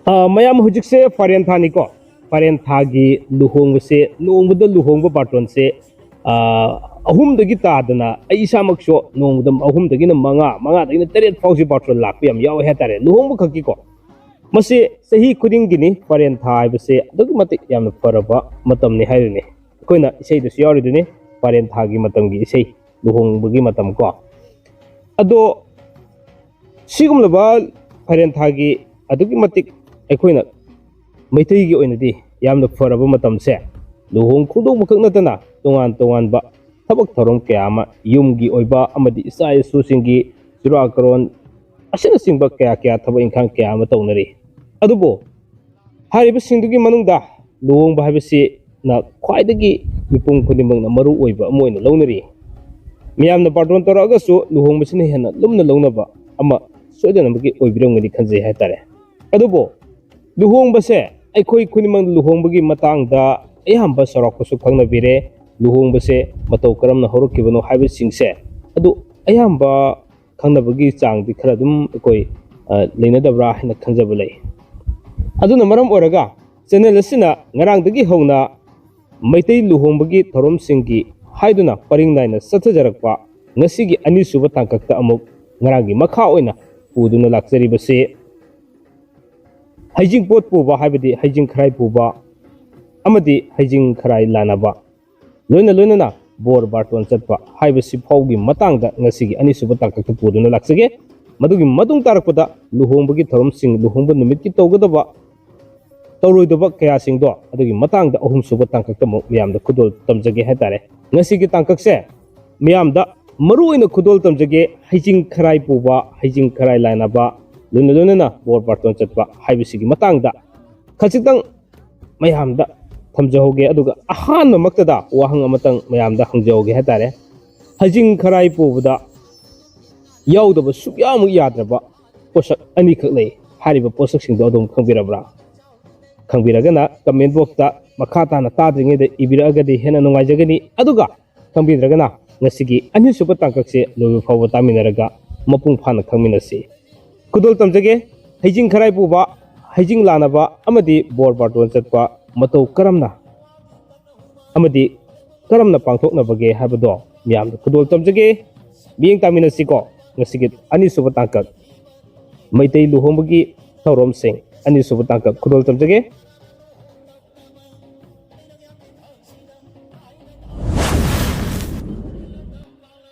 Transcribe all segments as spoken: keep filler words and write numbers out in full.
ꯑ, ꯃꯌꯥꯝ, ꯍꯧꯖꯤꯛꯁꯦ ꯐꯥꯔꯦꯟ ꯊꯥꯅꯤꯀꯣ꯫ ꯐꯥꯔꯦꯟ ꯊꯥꯒꯤ ꯂꯨꯍꯣꯡꯕꯁꯦ, ꯅꯣꯡꯃꯗ ꯂꯨꯍꯣꯡꯕ ꯕꯥꯔꯇꯣꯟꯁꯦ, ꯑ, ꯑꯍꯨꯝꯗꯒꯤ ꯇꯥꯗꯅ, ꯑꯩ ꯏꯁꯥꯃꯛꯁꯨ ꯅꯣꯡꯃꯗ ꯑꯍꯨꯝꯗꯒꯤꯅ ꯃꯉꯥ, ꯃꯉꯥꯗꯒꯤꯅ ꯇꯔꯦꯠ ꯐꯥꯎꯁꯤ ꯕꯥꯔꯇꯣꯟ ꯂꯥꯛꯄ ꯌꯥꯝ ꯌꯥꯎꯋꯦ ꯍꯥꯏꯇꯥꯔꯦ, ꯂꯨꯍꯣꯡꯕ ꯈꯛꯀꯤꯀꯣ꯫ ꯃꯁꯤ ꯆꯍꯤ ꯈꯨꯗꯤꯡꯒꯤꯅꯤ꯫ ꯐꯥꯔꯦꯟ ꯊꯥ ꯍꯥꯏꯕꯁꯦ ꯑꯗꯨꯛꯀꯤ ꯃꯇꯤꯛ ꯌꯥꯝꯅ ꯐꯔꯕ ꯃꯇꯝꯅꯤ ꯍꯥꯏꯔꯤꯅꯤ꯫ ꯑꯩꯈꯣꯏꯅ ꯏꯁꯩꯗꯁꯨ ꯌꯥꯎꯔꯤꯗꯨꯅꯤ, ꯐꯥꯔꯦꯟ ꯊꯥꯒꯤ ꯃꯇꯝꯒꯤ ꯏꯁꯩ, ꯂꯨꯍꯣꯡꯕꯒꯤ ꯃꯇꯝ ꯀꯣ꯫ ꯑꯗꯣ ꯁꯤꯒꯨꯝꯂꯕ ꯐꯥꯔꯦꯟ ꯊꯥꯒꯤ ꯑꯗꯨꯛꯀꯤ ꯃꯇꯤꯛ ꯑꯩꯈꯣꯏꯅ ꯃꯩꯇꯩꯒꯤ ꯑꯣꯏꯅꯗꯤ ꯌꯥꯝꯅ ꯐꯔꯕ ꯃꯇꯝꯁꯦ, ꯂꯨꯍꯣꯡ ꯈꯣꯡꯗꯣꯡꯕ ꯈꯛ ꯅꯠꯇꯅ ꯇꯣꯉꯥꯟ ꯇꯣꯉꯥꯟꯕ ꯊꯕꯛ ꯊꯧꯔꯝ ꯀꯌꯥ ꯑꯃ, ꯌꯨꯝꯒꯤ ꯑꯣꯏꯕ ꯑꯃꯗꯤ ꯏꯆꯥ ꯏꯁꯨꯁꯤꯡꯒꯤ ꯆꯨꯔꯥꯀꯔꯣꯟ ꯑꯁꯤꯅꯆꯤꯡꯕ ꯀꯌꯥ ꯀꯌꯥ ꯊꯕꯛ ꯏꯪꯈꯥꯡ ꯀꯌꯥ ꯑꯃ ꯇꯧꯅꯔꯤ꯫ ꯑꯗꯨꯕꯨ ꯍꯥꯏꯔꯤꯕꯁꯤꯡꯗꯨꯒꯤ ꯃꯅꯨꯡꯗ ꯂꯨꯍꯣꯡꯕ ꯍꯥꯏꯕꯁꯤꯅ ꯈ꯭ꯋꯥꯏꯗꯒꯤ ꯃꯤꯄꯨꯝ ꯈꯨꯗꯤꯡꯃꯛꯅ ꯃꯔꯨ ꯑꯣꯏꯕ ꯑꯃ ꯑꯣꯏꯅ ꯂꯧꯅꯔꯤ꯫ ꯃꯤꯌꯥꯝꯅ ꯕꯥꯔꯇꯣꯟ ꯇꯧꯔꯛꯑꯒꯁꯨ ꯂꯨꯍꯣꯡꯕꯁꯤꯅ ꯍꯦꯟꯅ ꯂꯨꯝꯅ ꯂꯧꯅꯕ ꯑꯃ ꯁꯣꯏꯗꯅꯃꯛꯀꯤ ꯑꯣꯏꯕꯤꯔꯝꯒꯅꯤ ꯈꯟꯖꯩ ꯍꯥꯏꯇꯥꯔꯦ꯫ ꯑꯗꯨꯕꯨ ꯂꯨꯍꯣꯡꯕꯁꯦ ꯑꯩꯈꯣꯏ ꯈꯨꯗꯤꯡꯃꯛ ꯂꯨꯍꯣꯡꯕꯒꯤ ꯃꯇꯥꯡꯗ ꯑꯌꯥꯝꯕ ꯆꯥꯎꯔꯥꯛꯄꯁꯨ ꯈꯪꯅꯕꯤꯔꯦ꯫ ꯂꯨꯍꯣꯡꯕꯁꯦ ꯃꯇꯧ ꯀꯔꯝꯅ ꯍꯧꯔꯛꯈꯤꯕꯅꯣ ꯍꯥꯏꯕꯁꯤꯡꯁꯦ ꯑꯗꯨ ꯑꯌꯥꯝꯕ ꯈꯪꯅꯕꯒꯤ ꯆꯥꯡꯗꯤ ꯈꯔ ꯑꯗꯨꯝ ꯑꯩꯈꯣꯏ, ꯑ, ꯂꯩꯅꯗꯕ꯭ꯔꯥ ꯍꯥꯏꯅ ꯈꯟꯖꯕ ꯂꯩ꯫ ꯑꯗꯨꯅ ꯃꯔꯝ ꯑꯣꯏꯔꯒ ꯆꯦꯅꯦꯜ ꯑꯁꯤꯅ ꯉꯔꯥꯡꯗꯒꯤ ꯍꯧꯅ ꯃꯩꯇꯩ ꯂꯨꯍꯣꯡꯕꯒꯤ ꯊꯧꯔꯝꯁꯤꯡꯒꯤ ꯍꯥꯏꯗꯨꯅ ꯄꯔꯤꯡ ꯅꯥꯏꯅ ꯆꯠꯊꯖꯔꯛꯄ ꯉꯁꯤꯒꯤ ꯑꯅꯤꯁꯨꯕ ꯇꯥꯡꯀꯛꯇ ꯑꯃꯨꯛ ꯉꯔꯥꯡꯒꯤ ꯃꯈꯥ ꯑꯣꯏꯅ ꯄꯨꯗꯨꯅ ꯂꯥꯛꯆꯔꯤꯕꯁꯤ ꯍꯩꯖꯤꯡꯄꯣꯠ ꯄꯨꯕ, ꯍꯥꯏꯕꯗꯤ ꯍꯩꯖꯤꯡ ꯈꯔꯥꯏ ꯄꯨꯕ ꯑꯃꯗꯤ ꯍꯩꯖꯤꯡ ꯈꯔꯥꯏ ꯂꯥꯟꯅꯕ, ꯂꯣꯏꯅ ꯂꯣꯏꯅꯅ ꯕꯣꯔ ꯕꯥꯔꯇꯣꯟ ꯆꯠꯄ ꯍꯥꯏꯕꯁꯤ ꯐꯥꯎꯒꯤ ꯃꯇꯥꯡꯗ ꯉꯁꯤꯒꯤ ꯑꯅꯤꯁꯨꯕ ꯇꯥꯡꯀꯛꯇ ꯄꯨꯗꯨꯅ ꯂꯥꯛꯆꯒꯦ꯫ ꯃꯗꯨꯒꯤ ꯃꯇꯨꯡ ꯇꯥꯔꯛꯄꯗ ꯂꯨꯍꯣꯡꯕꯒꯤ ꯊꯧꯔꯝꯁꯤꯡ, ꯂꯨꯍꯣꯡꯕ ꯅꯨꯃꯤꯠꯀꯤ ꯇꯧꯒꯗꯕ, ꯇꯧꯔꯣꯏꯗꯕ ꯀꯌꯥꯁꯤꯡꯗꯣ ꯑꯗꯨꯒꯤ ꯃꯇꯥꯡꯗ ꯑꯍꯨꯝꯁꯨꯕ ꯇꯥꯡꯀꯛꯇ ꯑꯃꯨꯛ ꯃꯌꯥꯝꯗ ꯈꯨꯗꯣꯜ ꯇꯝꯖꯒꯦ ꯍꯥꯏꯇꯥꯔꯦ꯫ ꯉꯁꯤꯒꯤ ꯇꯥꯡꯀꯛꯁꯦ ꯃꯌꯥꯝꯗ ꯃꯔꯨ ꯑꯣꯏꯅ ꯈꯨꯗꯣꯜ ꯇꯝꯖꯒꯦ, ꯍꯩꯖꯤꯡ ꯈꯔꯥꯏ ꯄꯨꯕ, ꯍꯩꯖꯤꯡ ꯈꯔꯥꯏ ꯂꯥꯟꯅꯕ, ꯂꯣꯏꯅ ꯂꯣꯏꯅꯅ ꯕꯣꯔ ꯕꯥꯔꯇꯣꯟ ꯆꯠꯄ ꯍꯥꯏꯕꯁꯤꯒꯤ ꯃꯇꯥꯡꯗ ꯈꯖꯤꯛꯇꯪ ꯃꯌꯥꯝꯗ ꯊꯝꯖꯍꯧꯒꯦ꯫ ꯑꯗꯨꯒ ꯑꯍꯥꯟꯕꯃꯛꯇꯗ ꯋꯥꯍꯪ ꯑꯃꯇꯪ ꯃꯌꯥꯝꯗ ꯍꯪꯖꯍꯧꯒꯦ ꯍꯥꯏꯇꯥꯔꯦ꯫ ꯍꯩꯖꯤꯡ ꯈꯔꯥꯏ ꯄꯨꯕꯗ ꯌꯥꯎꯗꯕ ꯁꯨꯛꯌꯥꯃꯛ ꯌꯥꯗ꯭ꯔꯕ ꯄꯣꯠꯁꯛ ꯑꯅꯤꯈꯛ ꯂꯩ꯫ ꯍꯥꯏꯔꯤꯕ ꯄꯣꯠꯁꯛꯁꯤꯡꯗꯣ ꯑꯗꯨꯝ ꯈꯪꯕꯤꯔꯕ꯭ꯔꯥ? ꯈꯪꯕꯤꯔꯒꯅ ꯀꯃꯦꯟ ꯕꯣꯛꯁꯇ ꯃꯈꯥ ꯇꯥꯅ ꯇꯥꯗ꯭ꯔꯤꯉꯩꯗ ꯏꯕꯤꯔꯛꯑꯒꯗꯤ ꯍꯦꯟꯅ ꯅꯨꯡꯉꯥꯏꯖꯒꯅꯤ꯫ ꯑꯗꯨꯒ ꯈꯪꯕꯤꯗ꯭ꯔꯒꯅ ꯉꯁꯤꯒꯤ ꯑꯅꯤꯁꯨꯕ ꯇꯥꯡꯀꯛꯁꯦ ꯂꯣꯏꯕ ꯐꯥꯎꯕ ꯇꯥꯃꯤꯟꯅꯔꯒ ꯃꯄꯨꯡ ꯐꯥꯅ ꯈꯪꯃꯤꯟꯅꯁꯤ꯫ ꯈꯨꯗꯣꯜ ꯇꯝꯖꯒꯦ, ꯍꯩꯖꯤꯡ ꯈꯔꯥꯏ ꯄꯨꯕ, ꯍꯩꯖꯤꯡ ꯂꯥꯟꯅꯕ ꯑꯃꯗꯤ ꯕꯣꯔ ꯕꯥꯔꯇꯣꯟ ꯆꯠꯄ ꯃꯇꯧ ꯀꯔꯝꯅ ꯑꯃꯗꯤ ꯀꯔꯝꯅ ꯄꯥꯡꯊꯣꯛꯅꯕꯒꯦ ꯍꯥꯏꯕꯗꯣ ꯃꯤꯌꯥꯝꯗ ꯈꯨꯗꯣꯜ ꯇꯝꯖꯒꯦ꯫ ꯃꯤꯠꯌꯦꯡ ꯇꯥꯃꯤꯟꯅꯁꯤꯀꯣ꯫ ꯉꯁꯤꯒꯤ ꯑꯅꯤꯁꯨꯕ ꯇꯥꯡꯀꯛ, ꯃꯩꯇꯩ ꯂꯨꯍꯣꯡꯕꯒꯤ ꯊꯧꯔꯝꯁꯤꯡ, ꯑꯅꯤꯁꯨꯕ ꯇꯥꯡꯀꯛ ꯈꯨꯗꯣꯜ ꯇꯝꯖꯒꯦ꯫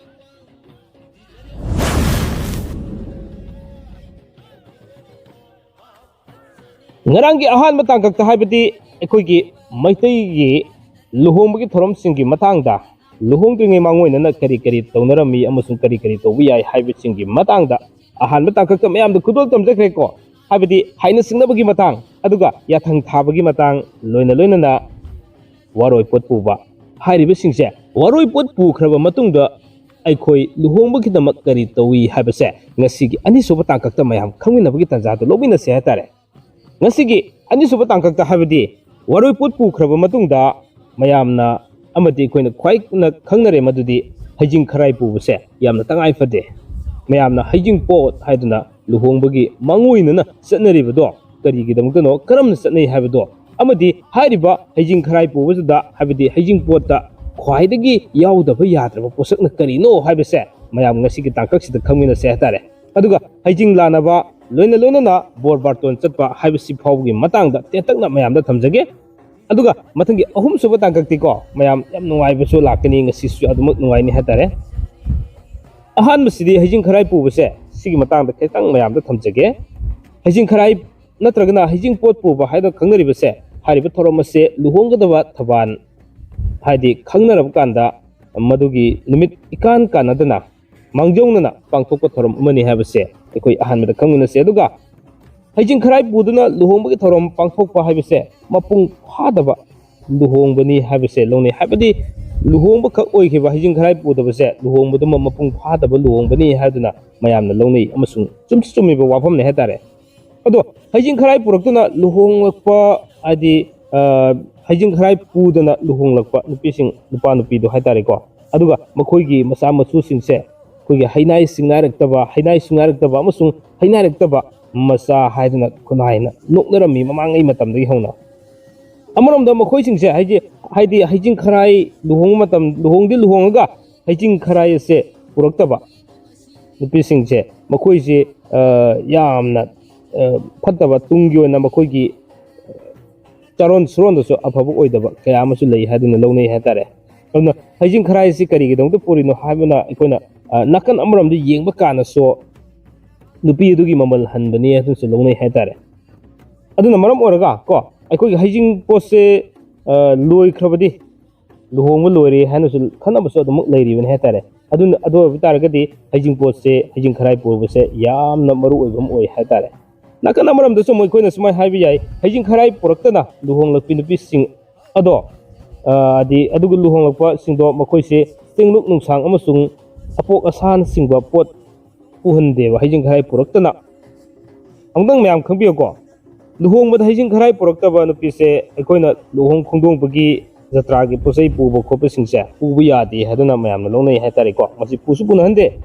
ꯉꯔꯥꯡꯒꯤ ꯑꯍꯥꯟꯕ ꯇꯥꯡꯀꯛꯇ, ꯍꯥꯏꯕꯗꯤ ꯑꯩꯈꯣꯏꯒꯤ ꯃꯩꯇꯩꯒꯤ ꯂꯨꯍꯣꯡꯕꯒꯤ ꯊꯧꯔꯝꯁꯤꯡꯒꯤ ꯃꯇꯥꯡꯗ, ꯂꯨꯍꯣꯡꯗ꯭ꯔꯤꯉꯩ ꯃꯥꯡꯑꯣꯏꯅꯅ ꯀꯔꯤ ꯀꯔꯤ ꯇꯧꯅꯔꯝꯃꯤ ꯑꯃꯁꯨꯡ ꯀꯔꯤ ꯀꯔꯤ ꯇꯧꯕ ꯌꯥꯏ ꯍꯥꯏꯕꯁꯤꯡꯒꯤ ꯃꯇꯥꯡꯗ ꯑꯍꯥꯟꯕ ꯇꯥꯡꯀꯛꯇ ꯃꯌꯥꯝꯗ ꯈꯨꯗꯣꯜ ꯇꯝꯖꯈ꯭ꯔꯦꯀꯣ꯫ ꯍꯥꯏꯕꯗꯤ ꯍꯥꯏꯅ ꯁꯤꯡꯅꯕꯒꯤ ꯃꯇꯥꯡ, ꯑꯗꯨꯒ ꯌꯥꯊꯪ ꯊꯥꯕꯒꯤ ꯃꯇꯥꯡ, ꯂꯣꯏꯅ ꯂꯣꯏꯅꯅ ꯋꯥꯔꯣꯏ ꯄꯣꯠ ꯄꯨꯕ ꯍꯥꯏꯔꯤꯕꯁꯤꯡꯁꯦ, ꯋꯥꯔꯣꯏ ꯄꯣꯠ ꯄꯨꯈ꯭ꯔꯕ ꯃꯇꯨꯡꯗ ꯑꯩꯈꯣꯏ ꯂꯨꯍꯣꯡꯕꯒꯤꯗꯃꯛ ꯀꯔꯤ ꯇꯧꯏ ꯍꯥꯏꯕꯁꯦ ꯉꯁꯤꯒꯤ ꯑꯅꯤꯁꯨꯕ ꯇꯥꯡꯀꯛꯇ ꯃꯌꯥꯝ ꯈꯪꯃꯤꯟꯅꯕꯒꯤ ꯇꯥꯟꯖꯥꯗꯨ ꯂꯧꯃꯤꯟꯅꯁꯦ ꯍꯥꯏꯇꯥꯔꯦ꯫ ꯉꯁꯤꯒꯤ ꯑꯅꯤꯁꯨꯕ ꯇꯥꯡꯀꯛꯇ, ꯍꯥꯏꯕꯗꯤ ꯋꯥꯔꯣꯏ ꯄꯣꯠ ꯄꯨꯈ꯭ꯔꯕ ꯃꯇꯨꯡꯗ, ꯃꯌꯥꯝꯅ ꯑꯃꯗꯤ ꯑꯩꯈꯣꯏꯅ ꯈ꯭ꯋꯥꯏꯅ ꯈꯪꯅꯔꯦ, ꯃꯗꯨꯗꯤ ꯍꯩꯖꯤꯡ ꯈꯔꯥꯏ ꯄꯨꯕꯁꯦ ꯌꯥꯝꯅ ꯇꯉꯥꯏ ꯐꯗꯦ꯫ ꯃꯌꯥꯝꯅ ꯍꯩꯖꯤꯡ ꯄꯣꯠ ꯍꯥꯏꯗꯨꯅ ꯂꯨꯍꯣꯡꯕꯒꯤ ꯃꯥꯡꯑꯣꯏꯅꯅ ꯆꯠꯅꯔꯤꯕꯗꯣ ꯀꯔꯤꯒꯤꯗꯃꯛꯇꯅꯣ, ꯀꯔꯝꯅ ꯆꯠꯅꯩ ꯍꯥꯏꯕꯗꯣ, ꯑꯃꯗꯤ ꯍꯥꯏꯔꯤꯕ ꯍꯩꯖꯤꯡ ꯈꯔꯥꯏ ꯄꯨꯕꯁꯤꯗ, ꯍꯥꯏꯕꯗꯤ ꯍꯩꯖꯤꯡ ꯄꯣꯠꯇ ꯈ꯭ꯋꯥꯏꯗꯒꯤ ꯌꯥꯎꯗꯕ ꯌꯥꯗ꯭ꯔꯕ ꯄꯣꯠꯁꯛꯅ ꯀꯔꯤꯅꯣ ꯍꯥꯏꯕꯁꯦ ꯃꯌꯥꯝ ꯉꯁꯤꯒꯤ ꯇꯥꯡꯀꯛꯁꯤꯗ ꯈꯪꯃꯤꯟꯅꯁꯦ ꯍꯥꯏꯇꯥꯔꯦ꯫ ꯑꯗꯨꯒ ꯍꯩꯖꯤꯡ ꯂꯥꯟꯅꯕ, ꯂꯣꯏꯅ ꯂꯣꯏꯅꯅ ꯕꯣꯔ ꯕꯥꯔꯇꯣꯟ ꯆꯠꯄ ꯍꯥꯏꯕꯁꯤ ꯐꯥꯎꯕꯒꯤ ꯃꯇꯥꯡꯗ ꯇꯦꯟꯇꯛꯅ ꯃꯌꯥꯝꯗ ꯊꯝꯖꯒꯦ꯫ ꯑꯗꯨꯒ ꯃꯊꯪꯒꯤ ꯑꯍꯨꯝꯁꯨꯕ ꯇꯥꯡꯀꯛꯇꯤꯀꯣ, ꯃꯌꯥꯝ ꯌꯥꯝ ꯅꯨꯡꯉꯥꯏꯕꯁꯨ ꯂꯥꯛꯀꯅꯤ, ꯉꯁꯤꯁꯨ ꯑꯗꯨꯃꯛ ꯅꯨꯡꯉꯥꯏꯅꯤ ꯍꯥꯏꯇꯥꯔꯦ꯫ ꯑꯍꯥꯟꯕꯁꯤꯗꯤ ꯍꯩꯖꯤꯡ ꯈꯔꯥꯏ ꯄꯨꯕꯁꯦ, ꯁꯤꯒꯤ ꯃꯇꯥꯡꯗ ꯈꯤꯇꯪ ꯃꯌꯥꯝꯗ ꯊꯝꯖꯒꯦ꯫ ꯍꯩꯖꯤꯡ ꯈꯔꯥꯏ ꯅꯠꯇ꯭ꯔꯒꯅ ꯍꯩꯖꯤꯡ ꯄꯣꯠ ꯄꯨꯕ ꯍꯥꯏꯅ ꯈꯪꯅꯔꯤꯕꯁꯦ, ꯍꯥꯏꯔꯤꯕ ꯊꯧꯔꯝ ꯑꯁꯦ ꯂꯨꯍꯣꯡꯒꯗꯕ ꯊꯧꯕꯥꯜ, ꯍꯥꯏꯗꯤ ꯈꯪꯅꯔꯕ ꯀꯥꯟꯗ ꯃꯗꯨꯒꯤ ꯅꯨꯃꯤꯠ ꯏꯀꯥꯟ ꯀꯥꯟꯅꯗꯅ ꯃꯥꯡꯖꯧꯅꯅ ꯄꯥꯡꯊꯣꯛꯄ ꯊꯧꯔꯝ ꯑꯃꯅꯤ ꯍꯥꯏꯕꯁꯦ ꯑꯩꯈꯣꯏ ꯑꯍꯥꯟꯕꯗ ꯈꯪꯃꯤꯟꯅꯁꯤ꯫ ꯑꯗꯨꯒ ꯍꯩꯖꯤꯡ ꯈꯔꯥꯏ ꯄꯨꯗꯨꯅ ꯂꯨꯍꯣꯡꯕꯒꯤ ꯊꯧꯔꯝ ꯄꯥꯡꯊꯣꯛꯄ ꯍꯥꯏꯕꯁꯦ ꯃꯄꯨꯡ ꯐꯥꯗꯕ ꯂꯨꯍꯣꯡꯕꯅꯤ ꯍꯥꯏꯕꯁꯦ ꯂꯧꯅꯩ꯫ ꯍꯥꯏꯕꯗꯤ ꯂꯨꯍꯣꯡꯕꯈꯛ ꯑꯣꯏꯈꯤꯕ ꯍꯩꯖꯤꯡ ꯈꯔꯥꯏ ꯄꯨꯗꯕꯁꯦ ꯂꯨꯍꯣꯡꯕꯗꯨꯃ ꯃꯄꯨꯡ ꯐꯥꯗꯕ ꯂꯨꯍꯣꯡꯕꯅꯤ ꯍꯥꯏꯗꯨꯅ ꯃꯌꯥꯝꯅ ꯂꯧꯅꯩ, ꯑꯃꯁꯨꯡ ꯆꯨꯝꯁꯨ ꯆꯨꯝꯃꯤꯕ ꯋꯥꯐꯝꯅꯦ ꯍꯥꯏꯇꯥꯔꯦ꯫ ꯑꯗꯣ ꯍꯩꯖꯤꯡ ꯈꯔꯥꯏ ꯄꯨꯔꯛꯇꯨꯅ ꯂꯨꯍꯣꯡꯂꯛꯄ, ꯍꯥꯏꯗꯤ, ꯑ, ꯍꯩꯖꯤꯡ ꯈꯔꯥꯏ ꯄꯨꯗꯅ ꯂꯨꯍꯣꯡꯂꯛꯄ ꯅꯨꯄꯤꯁꯤꯡ, ꯅꯨꯄꯥ ꯅꯨꯄꯤꯗꯣ ꯍꯥꯏꯇꯥꯔꯦꯀꯣ, ꯑꯗꯨꯒ ꯃꯈꯣꯏꯒꯤ ꯃꯆꯥ ꯃꯁꯨꯁꯤꯡꯁꯦ ꯑꯩꯈꯣꯏꯒꯤ ꯍꯩꯅꯥꯏ ꯁꯤꯡꯅꯥꯏꯔꯛꯇꯕ, ꯍꯩꯅꯥꯏ ꯁꯤꯡꯅꯥꯏꯔꯛꯇꯕ ꯑꯃꯁꯨꯡ ꯍꯩꯅꯥꯏꯔꯛꯇꯕ ꯃꯆꯥ ꯍꯥꯏꯗꯅ ꯈꯨꯟꯅꯥꯏꯅ ꯅꯣꯛꯅꯔꯝꯃꯤ ꯃꯃꯥꯡꯉꯩ ꯃꯇꯝꯗꯒꯤ ꯍꯧꯅ꯫ ꯑꯃꯔꯣꯝꯗ ꯃꯈꯣꯏꯁꯤꯡꯁꯦ ꯍꯥꯏꯗꯤ, ꯍꯥꯏꯗꯤ ꯍꯩꯖꯤꯡ ꯈꯔꯥꯏ ꯂꯨꯍꯣꯡꯕ ꯃꯇꯝ, ꯂꯨꯍꯣꯡꯗꯤ ꯂꯨꯍꯣꯡꯉꯒ ꯍꯩꯖꯤꯡ ꯈꯔꯥꯏ ꯑꯁꯦ ꯄꯨꯔꯛꯇꯕ ꯅꯨꯄꯤꯁꯤꯡꯁꯦ, ꯃꯈꯣꯏꯁꯦ, ꯑ, ꯌꯥꯝꯅ, ꯑ, ꯐꯠꯇꯕ, ꯇꯨꯡꯒꯤ ꯑꯣꯏꯅ ꯃꯈꯣꯏꯒꯤ ꯆꯥꯔꯣꯟ ꯁꯨꯔꯣꯟꯗꯁꯨ ꯑꯐꯕ ꯑꯣꯏꯗꯕ ꯀꯌꯥ ꯑꯃꯁꯨ ꯂꯩ ꯍꯥꯏꯗꯨꯅ ꯂꯧꯅꯩ ꯍꯥꯏꯇꯥꯔꯦ꯫ ꯑꯗꯨꯅ ꯍꯩꯖꯤꯡ ꯈꯔꯥꯏꯁꯤ ꯀꯔꯤꯒꯤꯗꯃꯛꯇ ꯄꯨꯔꯤꯅꯣ ꯍꯥꯏꯕꯅ ꯑꯩꯈꯣꯏꯅ, ꯑ, ꯅꯥꯀꯟ ꯑꯃꯔꯣꯝꯗ ꯌꯦꯡꯕ ꯀꯥꯟꯗꯁꯨ ꯅꯨꯄꯤ ꯑꯗꯨꯒꯤ ꯃꯃꯜ ꯍꯟꯕꯅꯤ ꯍꯥꯏꯗꯨꯅꯁꯨ ꯂꯧꯅꯩ ꯍꯥꯏꯇꯥꯔꯦ꯫ ꯑꯗꯨꯅ ꯃꯔꯝ ꯑꯣꯏꯔꯒ ꯀꯣ, ꯑꯩꯈꯣꯏꯒꯤ ꯍꯩꯖꯤꯡ ꯄꯣꯠꯁꯦ, ꯑ, ꯂꯣꯏꯈ꯭ꯔꯕꯗꯤ ꯂꯨꯍꯣꯡꯕ ꯂꯣꯏꯔꯦ ꯍꯥꯏꯅꯁꯨ ꯈꯟꯅꯕꯁꯨ ꯑꯗꯨꯃꯛ ꯂꯩꯔꯤꯕꯅꯤ ꯍꯥꯏꯇꯥꯔꯦ꯫ ꯑꯗꯨꯅ, ꯑꯗꯨ ꯑꯣꯏꯕ ꯇꯥꯔꯒꯗꯤ ꯍꯩꯖꯤꯡ ꯄꯣꯠꯁꯦ, ꯍꯩꯖꯤꯡ ꯈꯔꯥꯏ ꯄꯨꯕꯁꯦ ꯌꯥꯝꯅ ꯃꯔꯨ ꯑꯣꯏꯕ ꯑꯃ ꯑꯣꯏ ꯍꯥꯏꯇꯥꯔꯦ꯫ ꯅꯥꯀꯟ ꯑꯃꯔꯣꯝꯗꯁꯨ ꯑꯃꯨꯛ ꯑꯩꯈꯣꯏꯅ ꯁꯨꯃꯥꯏꯅ ꯍꯥꯏꯕ ꯌꯥꯏ, ꯍꯩꯖꯤꯡ ꯈꯔꯥꯏ ꯄꯨꯔꯛꯇꯅ ꯂꯨꯍꯣꯡꯂꯛꯄꯤ ꯅꯨꯄꯤꯁꯤꯡ ꯑꯗꯣ, ꯑ, ꯍꯥꯏꯗꯤ ꯑꯗꯨꯒ ꯂꯨꯍꯣꯡꯂꯛꯄꯁꯤꯡꯗꯣ ꯃꯈꯣꯏꯁꯦ ꯆꯤꯡꯂꯨꯛ ꯅꯨꯡꯁꯥꯡ ꯑꯃꯁꯨꯡ ꯑꯄꯣꯛ ꯑꯁꯥꯅꯆꯤꯡꯕ ꯄꯣꯠ ꯄꯨꯍꯟꯗꯦꯕ, ꯍꯩꯖꯤꯡ ꯈꯔꯥꯏ ꯄꯨꯔꯛꯇꯅ꯫ ꯑꯃꯨꯛꯇꯪ ꯃꯌꯥꯝ ꯈꯪꯕꯤꯌꯨꯀꯣ, ꯂꯨꯍꯣꯡꯕꯗ ꯍꯩꯖꯤꯡ ꯈꯔꯥꯏ ꯄꯨꯔꯛꯇꯕ ꯅꯨꯄꯤꯁꯦ ꯑꯩꯈꯣꯏꯅ ꯂꯨꯍꯣꯡ ꯈꯣꯡꯗꯣꯡꯕꯒꯤ ꯖꯇ꯭ꯔꯥꯒꯤ ꯄꯣꯠ ꯆꯩ ꯄꯨꯕ ꯈꯣꯠꯄꯁꯤꯡꯁꯦ ꯄꯨꯕ ꯌꯥꯗꯦ ꯍꯥꯏꯗꯨꯅ ꯃꯌꯥꯝꯅ ꯂꯧꯅꯩ ꯍꯥꯏꯇꯥꯔꯦꯀꯣ꯫ ꯃꯁꯤ ꯄꯨꯁꯨ ꯄꯨꯅꯍꯟꯗꯦ꯫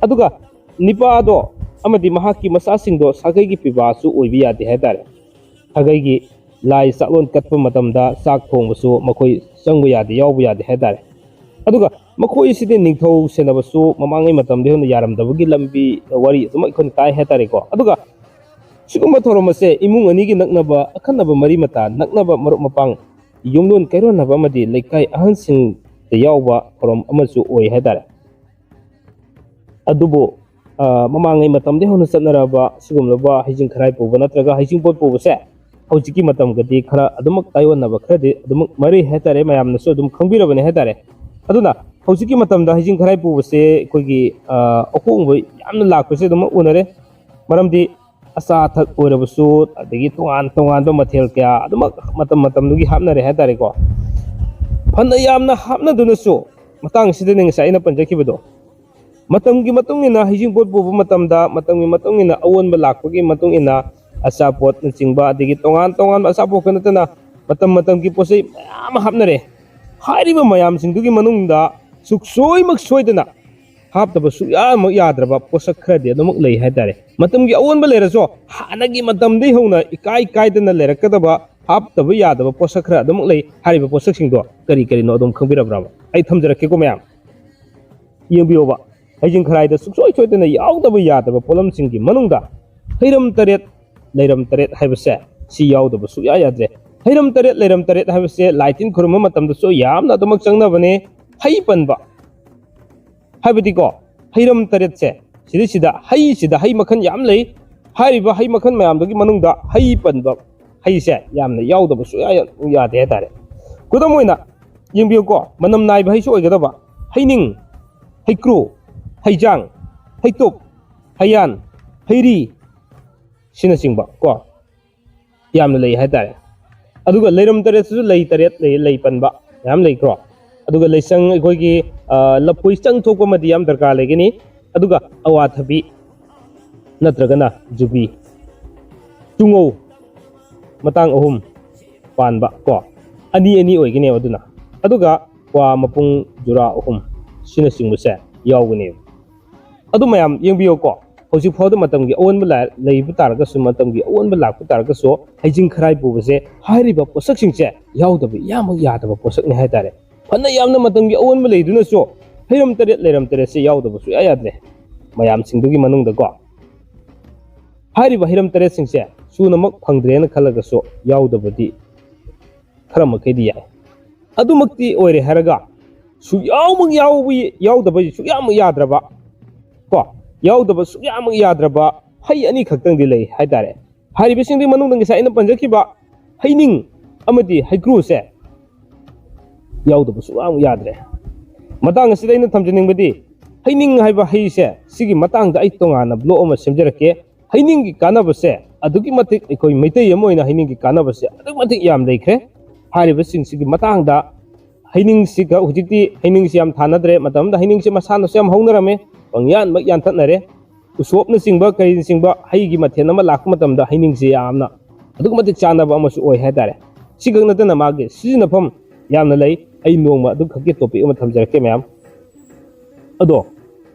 ꯑꯗꯨꯒ ꯅꯤꯄꯥꯗꯣ ꯑꯃꯗꯤ ꯃꯍꯥꯛꯀꯤ ꯃꯆꯥꯁꯤꯡꯗꯣ ꯁꯥꯒꯩꯒꯤ ꯄꯤꯕꯥꯁꯨ ꯑꯣꯏꯕ ꯌꯥꯗꯦ ꯍꯥꯏꯇꯥꯔꯦ꯫ ꯁꯥꯒꯩꯒꯤ ꯂꯥꯏ ꯆꯥꯛꯂꯣꯟ ꯀꯠꯄ ꯃꯇꯝꯗ ꯆꯥꯛ ꯊꯣꯡꯕꯁꯨ ꯃꯈꯣꯏ ꯆꯪꯕ ꯌꯥꯗꯦ, ꯌꯥꯎꯕ ꯌꯥꯗꯦ ꯍꯥꯏꯇꯥꯔꯦ꯫ ꯑꯗꯨꯒ ꯃꯈꯣꯏ ꯑꯁꯤꯗꯤ ꯅꯤꯡꯊꯧ ꯁꯦꯟꯅꯕꯁꯨ ꯃꯃꯥꯡꯉꯩ ꯃꯇꯝꯗꯒꯤ ꯍꯧꯅ ꯌꯥꯔꯝꯗꯕꯒꯤ ꯂꯝꯕꯤ, ꯋꯥꯔꯤ ꯑꯗꯨꯃꯛ ꯑꯩꯈꯣꯏꯅ ꯇꯥꯏ ꯍꯥꯏꯇꯥꯔꯦꯀꯣ꯫ ꯑꯗꯨꯒ ꯁꯤꯒꯨꯝꯕ ꯊꯧꯔꯝ ꯑꯁꯦ ꯏꯃꯨꯡ ꯑꯅꯤꯒꯤ ꯅꯛꯅꯕ ꯑꯈꯟꯅꯕ ꯃꯔꯤ ꯃꯇꯥ, ꯅꯛꯅꯕ ꯃꯔꯨꯞ ꯃꯄꯥꯡ, ꯌꯨꯝꯂꯣꯟ ꯀꯩꯔꯣꯟꯅꯕ ꯑꯃꯗꯤ ꯂꯩꯀꯥꯏ ꯑꯍꯟꯁꯤꯡꯗ ꯌꯥꯎꯕ ꯊꯧꯔꯝ ꯑꯃꯁꯨ ꯑꯣꯏ ꯍꯥꯏꯇꯥꯔꯦ꯫ ꯑꯗꯨꯕꯨ, ꯑ, ꯃꯃꯥꯡꯉꯩ ꯃꯇꯝꯗꯒꯤ ꯍꯧꯅ ꯆꯠꯅꯔꯛꯑꯕ ꯁꯤꯒꯨꯝꯂꯕ ꯍꯩꯖꯤꯡ ꯈꯔꯥꯏ ꯄꯨꯕ ꯅꯠꯇ꯭ꯔꯒ ꯍꯩꯖꯤꯡꯄꯣꯠ ꯄꯨꯕꯁꯦ ꯍꯧꯖꯤꯛꯀꯤ ꯃꯇꯝꯒꯗꯤ ꯈꯔ ꯑꯗꯨꯃꯛ ꯇꯥꯏꯑꯣꯟꯅꯕ ꯈꯔꯗꯤ ꯑꯗꯨꯃꯛ ꯃꯔꯤ ꯍꯥꯏꯇꯥꯔꯦ, ꯃꯌꯥꯝꯅꯁꯨ ꯑꯗꯨꯝ ꯈꯪꯕꯤꯔꯕꯅꯤ ꯍꯥꯏꯇꯥꯔꯦ꯫ ꯑꯗꯨꯅ ꯍꯧꯖꯤꯛꯀꯤ ꯃꯇꯝꯗ ꯍꯩꯖꯤꯡ ꯈꯔꯥꯏ ꯄꯨꯕꯁꯦ ꯑꯩꯈꯣꯏꯒꯤ, ꯑ, ꯑꯍꯣꯡꯕ ꯌꯥꯝꯅ ꯂꯥꯛꯄꯁꯦ ꯑꯗꯨꯃꯛ ꯎꯅꯔꯦ꯫ ꯃꯔꯝꯗꯤ ꯑꯆꯥ ꯑꯊꯛ ꯑꯣꯏꯔꯕꯁꯨ, ꯑꯗꯒꯤ ꯇꯣꯉꯥꯟ ꯇꯣꯉꯥꯟꯕ ꯃꯊꯦꯜ ꯀꯌꯥ ꯑꯗꯨꯃꯛ ꯃꯇꯝ ꯃꯇꯝꯗꯨꯒꯤ ꯍꯥꯞꯅꯔꯦ ꯍꯥꯏꯇꯥꯔꯦꯀꯣ꯫ ꯐꯅ ꯌꯥꯝꯅ ꯍꯥꯞꯅꯗꯨꯅꯁꯨ, ꯃꯇꯥꯡꯁꯤꯗꯅꯤ ꯉꯁꯥꯏ ꯑꯩꯅ ꯄꯟꯖꯈꯤꯕꯗꯣ, ꯃꯇꯝꯒꯤ ꯃꯇꯨꯡ ꯏꯟꯅ ꯍꯩꯖꯤꯡꯄꯣꯠ ꯄꯨꯕ ꯃꯇꯝꯗ, ꯃꯇꯝꯒꯤ ꯃꯇꯨꯡ ꯏꯟꯅ ꯑꯑꯣꯟꯕ ꯂꯥꯛꯄꯒꯤ ꯃꯇꯨꯡ ꯏꯟꯅ ꯑꯆꯥꯄꯣꯠꯅꯆꯤꯡꯕ, ꯑꯗꯒꯤ ꯇꯣꯉꯥꯟ ꯇꯣꯉꯥꯟꯕ ꯑꯆꯥꯄꯣꯠ ꯈꯛ ꯅꯠꯇꯅ ꯃꯇꯝ ꯃꯇꯝꯒꯤ ꯄꯣꯠ ꯆꯩ ꯃꯌꯥꯝ ꯑꯃ ꯍꯥꯞꯅꯔꯦ꯫ ꯍꯥꯏꯔꯤꯕ ꯃꯌꯥꯝꯁꯤꯡꯗꯨꯒꯤ ꯃꯅꯨꯡꯗ ꯁꯨꯛꯁꯣꯏꯃꯛ ꯁꯣꯏꯗꯅ ꯍꯥꯞꯇꯕ ꯁꯨꯛꯌꯥꯃꯛ ꯌꯥꯗ꯭ꯔꯕ ꯄꯣꯠꯁꯛ ꯈꯔꯗꯤ ꯑꯗꯨꯃꯛ ꯂꯩ ꯍꯥꯏꯇꯥꯔꯦ꯫ ꯃꯇꯝꯒꯤ ꯑꯑꯣꯟꯕ ꯂꯩꯔꯁꯨ ꯍꯥꯟꯅꯒꯤ ꯃꯇꯝꯗꯒꯤ ꯍꯧꯅ ꯏꯀꯥꯏ ꯀꯥꯏꯗꯅ ꯂꯩꯔꯛꯀꯗꯕ ꯍꯥꯞꯇꯕ ꯌꯥꯗꯕ ꯄꯣꯠꯁꯛ ꯈꯔ ꯑꯗꯨꯃꯛ ꯂꯩ꯫ ꯍꯥꯏꯔꯤꯕ ꯄꯣꯠꯁꯛꯁꯤꯡꯗꯣ ꯀꯔꯤ ꯀꯔꯤꯅꯣ ꯑꯗꯨꯝ ꯈꯪꯕꯤꯔꯕ꯭ꯔꯕ? ꯑꯩ ꯊꯝꯖꯔꯛꯀꯦꯀꯣ ꯃꯌꯥꯝ꯫ ꯌꯦꯡꯕꯤꯌꯣꯕ, ꯍꯩꯖꯤꯡ ꯈꯔꯥꯏꯗ ꯁꯨꯡꯁꯣꯏ ꯁꯣꯏꯗꯅ ꯌꯥꯎꯗꯕ ꯌꯥꯗꯕ ꯄꯣꯠꯂꯝꯁꯤꯡꯒꯤ ꯃꯅꯨꯡꯗ ꯍꯩꯔꯝ ꯇꯔꯦꯠ, ꯂꯩꯔꯝ ꯇꯔꯦꯠ ꯍꯥꯏꯕꯁꯦ ꯁꯤ ꯌꯥꯎꯗꯕ ꯁꯨꯛꯌꯥ ꯌꯥꯗ꯭ꯔꯦ꯫ ꯍꯩꯔꯝ ꯇꯔꯦꯠ, ꯂꯩꯔꯝ ꯇꯔꯦꯠ ꯍꯥꯏꯕꯁꯦ ꯂꯥꯏ ꯇꯤꯟ ꯈꯨꯔꯨꯝꯕ ꯃꯇꯝꯗꯁꯨ ꯌꯥꯝꯅ ꯑꯗꯨꯃꯛ ꯆꯪꯅꯕꯅꯦ꯫ ꯍꯩ ꯄꯟꯕ, ꯍꯥꯏꯕꯗꯤꯀꯣ, ꯍꯩꯔꯝ ꯇꯔꯦꯠꯁꯦ, ꯁꯤꯗꯩꯁꯤꯗ ꯍꯩꯁꯤꯗ ꯍꯩ ꯃꯈꯜ ꯌꯥꯝ ꯂꯩ꯫ ꯍꯥꯏꯔꯤꯕ ꯍꯩ ꯃꯈꯜ ꯃꯌꯥꯝꯗꯨꯒꯤ ꯃꯅꯨꯡꯗ ꯍꯩ ꯄꯟꯕ ꯍꯩꯁꯦ ꯌꯥꯝꯅ ꯌꯥꯎꯗꯕ ꯁꯨꯛꯌꯥ ꯌꯥꯗꯦ ꯍꯥꯏꯇꯥꯔꯦ꯫ ꯈꯨꯗꯝ ꯑꯣꯏꯅ ꯌꯦꯡꯕꯤꯌꯨꯀꯣ, ꯃꯅꯝ ꯅꯥꯏꯕ ꯍꯩꯁꯨ ꯑꯣꯏꯒꯗꯕ ꯍꯩꯅꯤꯡ, ꯍꯩꯀ꯭ꯔꯨ, ꯍꯩꯖꯥꯡ, ꯍꯩꯇꯨꯞ, ꯍꯩꯌꯥꯟ, ꯍꯩꯔꯤ, ꯁꯤꯅꯆꯤꯡꯕ ꯀꯣ, ꯌꯥꯝꯅ ꯂꯩ ꯍꯥꯏꯇꯥꯔꯦ꯫ ꯑꯗꯨꯒ ꯂꯩꯔꯝ ꯇꯔꯦꯠꯁꯤꯁꯨ ꯂꯩ ꯇꯔꯦꯠ ꯂꯩ, ꯂꯩ ꯄꯟꯕ ꯃꯌꯥꯝ ꯂꯩꯀꯣ꯫ ꯑꯗꯨꯒ ꯂꯩꯆꯪ, ꯑꯩꯈꯣꯏꯒꯤ, ꯑ, ꯂꯐꯣꯏ ꯆꯪ ꯊꯣꯛꯄ ꯑꯃꯗꯤ ꯌꯥꯝ ꯗꯔꯀꯥꯔ ꯂꯩꯒꯅꯤ꯫ ꯑꯗꯨꯒ ꯑꯋꯥꯊꯕꯤ ꯅꯠꯇ꯭ꯔꯒꯅ ꯖꯨꯕꯤ, ꯇꯨꯉꯧ ꯃꯇꯥꯡ ꯑꯍꯨꯝ ꯄꯥꯟꯕ ꯀꯣ, ꯑꯅꯤ ꯑꯅꯤ ꯑꯣꯏꯒꯅꯦꯕ ꯑꯗꯨꯅ꯫ ꯑꯗꯨꯒ ꯀ꯭ꯋꯥ ꯃꯄꯨꯡ ꯖꯨꯔꯥ ꯑꯍꯨꯝ, ꯁꯤꯅꯆꯤꯡꯕꯁꯦ ꯌꯥꯎꯒꯅꯦꯕ꯫ ꯑꯗꯨ ꯃꯌꯥꯝ ꯌꯦꯡꯕꯤꯌꯨꯀꯣ, ꯍꯧꯖꯤꯛ ꯐꯥꯎꯗ ꯃꯇꯝꯒꯤ ꯑꯑꯣꯟꯕ ꯂꯥ-, ꯂꯩꯕ ꯇꯥꯔꯒꯁꯨ, ꯃꯇꯝꯒꯤ ꯑꯑꯣꯟꯕ ꯂꯥꯛꯄ ꯇꯥꯔꯒꯁꯨ, ꯍꯩꯖꯤꯡ ꯈꯔꯥꯏ ꯄꯨꯕꯁꯦ ꯍꯥꯏꯔꯤꯕ ꯄꯣꯠꯁꯛꯁꯤꯡꯁꯦ ꯌꯥꯎꯗꯕ ꯏꯌꯥꯃꯛ ꯌꯥꯗꯕ ꯄꯣꯠꯁꯛꯅꯤ ꯍꯥꯏꯇꯥꯔꯦ꯫ ꯐꯅ ꯌꯥꯝꯅ ꯃꯇꯝꯒꯤ ꯑꯑꯣꯟꯕ ꯂꯩꯗꯨꯅꯁꯨ ꯍꯩꯔꯝ ꯇꯔꯦꯠ, ꯂꯩꯔꯝ ꯇꯔꯦꯠꯁꯦ ꯌꯥꯎꯗꯕ ꯁꯨꯛꯌꯥ ꯌꯥꯗ꯭ꯔꯦ꯫ ꯃꯌꯥꯝꯁꯤꯡꯗꯨꯒꯤ ꯃꯅꯨꯡꯗꯀꯣ, ꯍꯥꯏꯔꯤꯕ ꯍꯩꯔꯝ ꯇꯔꯦꯠꯁꯤꯡꯁꯦ ꯁꯨꯅꯃꯛ ꯐꯪꯗ꯭ꯔꯦꯅ ꯈꯜꯂꯒꯁꯨ ꯌꯥꯎꯗꯕꯗꯤ ꯈꯔ ꯃꯈꯩꯗꯤ ꯌꯥꯏ꯫ ꯑꯗꯨꯃꯛꯇꯤ ꯑꯣꯏꯔꯦ ꯍꯥꯏꯔꯒ ꯁꯨꯛꯌꯥꯎꯃꯛ ꯌꯥꯎꯕ, ꯌꯥꯎꯗꯕ ꯁꯨꯛꯌꯥꯃꯛ ꯌꯥꯗ꯭ꯔꯕ ꯀꯣ, ꯌꯥꯎꯗꯕ ꯁꯨꯛꯌꯥꯃꯛ ꯌꯥꯗ꯭ꯔꯕ ꯍꯩ ꯑꯅꯤ ꯈꯛꯇꯪꯗꯤ ꯂꯩ ꯍꯥꯏꯇꯥꯔꯦ꯫ ꯍꯥꯏꯔꯤꯕꯁꯤꯡꯗꯨꯒꯤ ꯃꯅꯨꯡꯗ ꯉꯁꯥꯏ ꯑꯩꯅ ꯄꯟꯖꯈꯤꯕ ꯍꯩꯅꯤꯡ ꯑꯃꯗꯤ ꯍꯩꯀ꯭ꯔꯨꯁꯦ ꯌꯥꯎꯗꯕ ꯁꯨꯛꯌꯥꯃꯛ ꯌꯥꯗ꯭ꯔꯦ꯫ ꯃꯇꯥꯡ ꯑꯁꯤꯗ ꯑꯩꯅ ꯊꯝꯖꯅꯤꯡꯕꯗꯤ, ꯍꯩꯅꯤꯡ ꯍꯥꯏꯕ ꯍꯩꯁꯦ, ꯁꯤꯒꯤ ꯃꯇꯥꯡꯗ ꯑꯩ ꯇꯣꯉꯥꯟꯅ ꯕ꯭ꯂꯣꯛ ꯑꯃ ꯁꯦꯝꯖꯔꯛꯀꯦ꯫ ꯍꯩꯅꯤꯡꯒꯤ ꯀꯥꯟꯅꯕꯁꯦ ꯑꯗꯨꯛꯀꯤ ꯃꯇꯤꯛ, ꯑꯩꯈꯣꯏ ꯃꯩꯇꯩ ꯑꯃ ꯑꯣꯏꯅ ꯍꯩꯅꯤꯡꯒꯤ ꯀꯥꯟꯅꯕꯁꯦ ꯑꯗꯨꯛꯀꯤ ꯃꯇꯤꯛ ꯌꯥꯝ ꯂꯩꯈ꯭ꯔꯦ꯫ ꯍꯥꯏꯔꯤꯕꯁꯤꯡꯁꯤꯒꯤ ꯃꯇꯥꯡꯗ, ꯍꯩꯅꯤꯡꯁꯤꯒ, ꯍꯧꯖꯤꯛꯇꯤ ꯍꯩꯅꯤꯡꯁꯤ ꯌꯥꯝ ꯊꯥꯅꯗ꯭ꯔꯦ, ꯃꯇꯝ ꯑꯃꯗ ꯍꯩꯅꯤꯡꯁꯤ ꯃꯁꯥꯅꯁꯨ ꯌꯥꯝ ꯍꯧꯅꯔꯝꯃꯦ, ꯄꯪꯌꯥꯟꯃꯛ ꯌꯥꯟꯊꯠꯅꯔꯦ꯫ ꯎꯁꯣꯞꯅꯆꯤꯡꯕ, ꯀꯔꯤꯅꯆꯤꯡꯕ ꯍꯩꯒꯤ ꯃꯊꯦꯜ ꯑꯃ ꯂꯥꯛꯄ ꯃꯇꯝꯗ ꯍꯩꯅꯤꯡꯁꯤ ꯌꯥꯝꯅ ꯑꯗꯨꯛꯀꯤ ꯃꯇꯤꯛ ꯆꯥꯟꯅꯕ ꯑꯃꯁꯨ ꯑꯣꯏ ꯍꯥꯏꯇꯥꯔꯦ꯫ ꯁꯤ ꯈꯛ ꯅꯠꯇꯅ ꯃꯥꯒꯤ ꯁꯤꯖꯤꯟꯅꯐꯝ ꯌꯥꯝꯅ ꯂꯩ꯫ ꯑꯩ ꯅꯣꯡꯃ ꯑꯗꯨꯈꯛꯀꯤ ꯇꯣꯄꯤꯛ ꯑꯃ ꯊꯝꯖꯔꯛꯀꯦ ꯃꯌꯥꯝ꯫ ꯑꯗꯣ